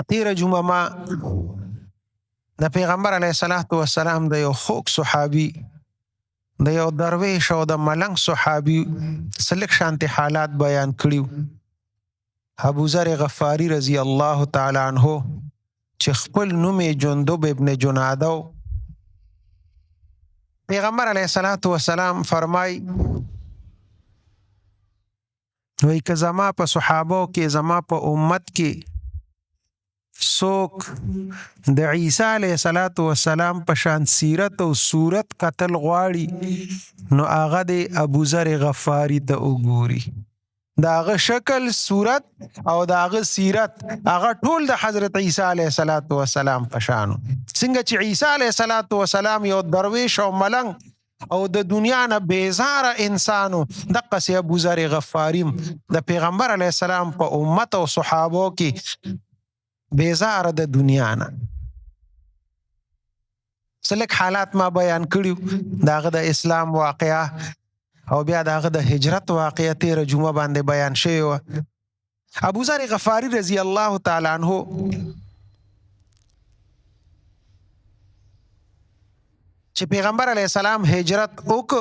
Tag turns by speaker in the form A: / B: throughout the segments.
A: تیره جمعه ما د پیغمبر علیه الصلاۃ والسلام د یو خوږ صحابي، د یو درویش او د ملنګ صحابي سلک شانتي حالات بیان کړیو. ابو ذر غفاری رضی الله تعالی عنہ چې خپل نوم یې جندب ابن جناده، پیغمبر علیه الصلاۃ والسلام فرمای وای که زما په صحابو کې، زما په امت کې څوک د عیسی علیه الصلاۃ والسلام په شان سیرت او صورت قتل غواړي نو هغه د ابو ذر غفاری ته وګوري. د هغه شکل، صورت او د هغه سیرت هغه ټول د حضرت عیسی علیه الصلاۃ والسلام په شانو. څنګه چې عیسی علیه الصلاۃ والسلام یو درویش او ملنګ او د دنیا نه بیزاره انسانو، دقه سي ابو ذر غفاریم د پیغمبر علیه السلام په امت او صحابو کې بیزاره د دنیا نه. سلک حالات ما بیان کړیو، داغه د اسلام واقعه او بیا داغه د هجرت واقعه تیره جمعه باندې بیان شوی و. ابو ذر غفاری رضی الله تعالی عنہ چې پیغمبر علی السلام هجرت وک،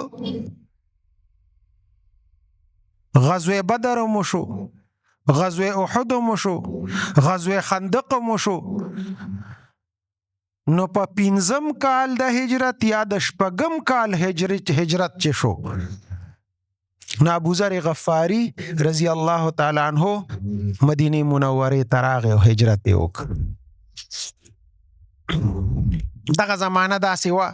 A: غزوه بدر مو شو، غزوه احد مو شو، غزوه خندق مو شو، نو په پنځم کال د هجرت یا د شپږم کال هجرت چې شو، نو ابو ذر غفاری رضی الله تعالی عنہ مدینه منوره ته راغی او هجرت یې وکړ. دغه زمانه داسې وه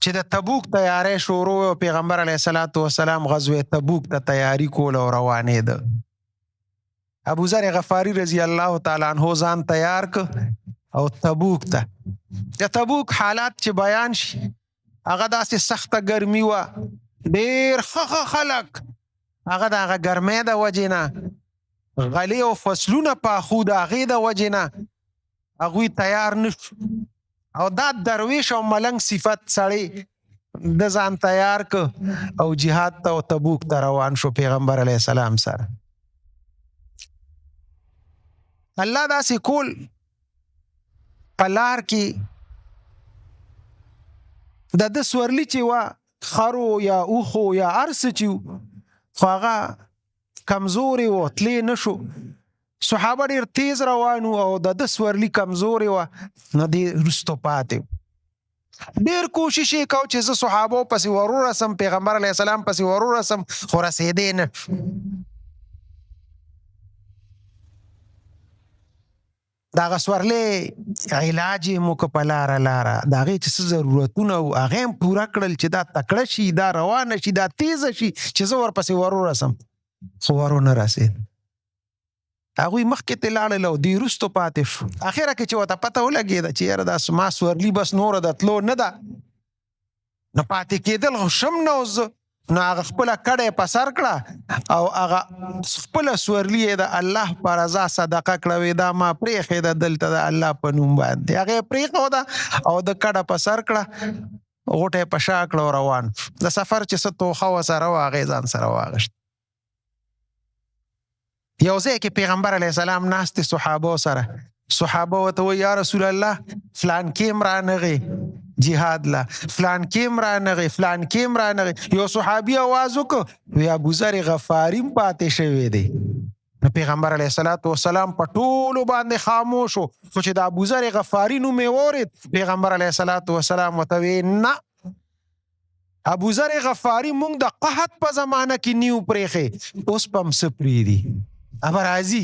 A: چې د تبوک تیاری شروع او پیغمبر علیه الصلاۃ والسلام غزوه تبوک ته تیاری کوله او روانېده. ابو ذر غفاری رضی الله تعالی عنہ ځان تیار ک او تبوک ته. د تبوک حالات چې بیان شي هغه داسې سخته ګرمي وه، ډېر ښه ښه خلک هغه د هغه ګرمۍ د وجې نه غلې او فصلونه پاخو، د هغې د وجې نه هغوی تیار نه شو. او دا درویش او ملنګ صفت سړی د ځان تیار ک او جهاد ته او تبوک ته روان شو پیغمبر علیه السلام سره. الله داسې کول په لار کې د ده سورلي چې وه، خرو یا اوښو یا هر څه چې وو، خو هغه کمزورې و، تللی نه شو. صحابه ډېر تیز روان وو او د ده سورلي کمزورې وه، نو دی وروستو پاتې و. ډېر کوشش یې کاوه چې زه صحابو پسې ور ورسم، پیغمبر علیه السلام پسې ور ورسم، خو رسېدی نه. د هغه سورلۍ علاج یې مو که په لاره لاره، د هغې چې څه ضرورتونه وو هغه یې هم پوره کړل چې دا تکړه شي، دا روانه شي، دا تیزه شي چې زه ورپسې ور ورسم، خو ور ونه رسېد. هغوی مخکې ترې لاړل او دی وروستو پاتې شو. اخره کې چې ورته پته ولګېده چې یاره دا ما سورلي بس نوره د تلو نه ده، نو پاتې کېدل خو شم نه اوس زه. نو هغه خپله کډه یې په سر کړه او هغه خپله سورلي یې د الله په رضا صدقه کړه، وی دا ما پرېښې ده دلته د الله په نوم باندې. هغه یې پرېښوده او د کډه په سر کړه، غوټه یې په شا کړه او روان شو. د سفر چې څه توښه ورسره وه هغه یې ځان سره واغېست. یو ځای کې پیغمبر علیه السلام ناست دی صحابو سره، صحابه ورته وایي یا رسول الله فلان کې هم رانغی جهاد له، فلان کې هم رانغی، فلان کې هم رانغی. یو صحابي اواز وکړ وی ابو ذر غفاري هم پاتې شوی دی. نو پیغمبر علیه الصلاۃ والسلام په ټولو باندې خاموش و، خو چې د ابو ذر غفاري نوم یې واورېد پیغمبر علیه الصلاۃ والسلام ورته ویې نه، ابو ذر غفاري مونږ د قحط په زمانه کې نیو پرېښی، اوس به هم څه پرېږدي، هغه راځي.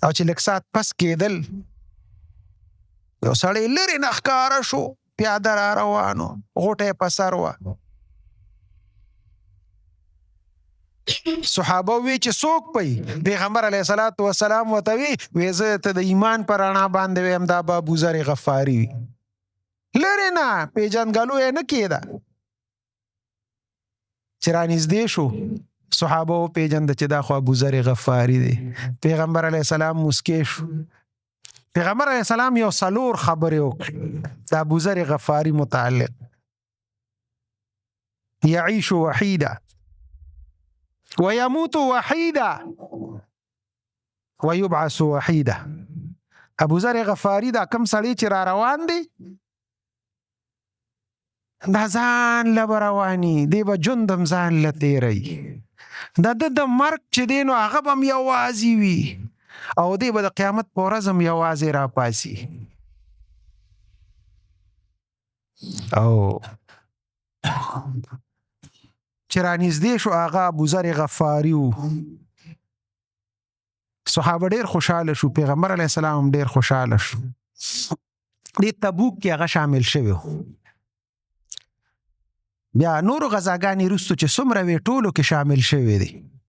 A: او چې لږ ساعت پس کېدل یو سړی لرې نه ښکاره شو، پیاده را روان و، غوټه یې په سر وه. صحابه وی چې څوک پي؟ پیغمبر علیه الصلاۃ والسلام ورته وی وی زه ته د ایمان په رڼا باندې ویم دا به ابو ذر غفاري وي. لرې نه پیژندګلو یې نه کېده. چې رانږدې شو صحابه وپېژنده چې دا خو ابو ذر غفاري دی. پیغمبر علیه السلام موسکی شو. پیغمبر علیه السلام یو څلور خبرې وکړې د ابو ذر غفاري متعلق. یعیش وحیدا ويموت وحیدا. ويبعث وحیده. ابو ذر غفاری دا کم سړی چې را روان دی، دا ځان له به رواني دی، به ژوند هم ځان له تېروي. د ده د مرګ چې دی نو هغه به هم یوازې وي، او دی به د قیامت په ورځ هم یوازې راپاڅي. او چې رانږدې شو هغه ابوذر غفاري و. صحابه ډېر خوشحاله شو، پیغمبر علیه السلام هم ډېر خوشحاله شو. دې تبوک کې هغه شامل شوی. بیا نورو غزاګانې وروستو چې څومره وې ټولو کې شامل شوی دی.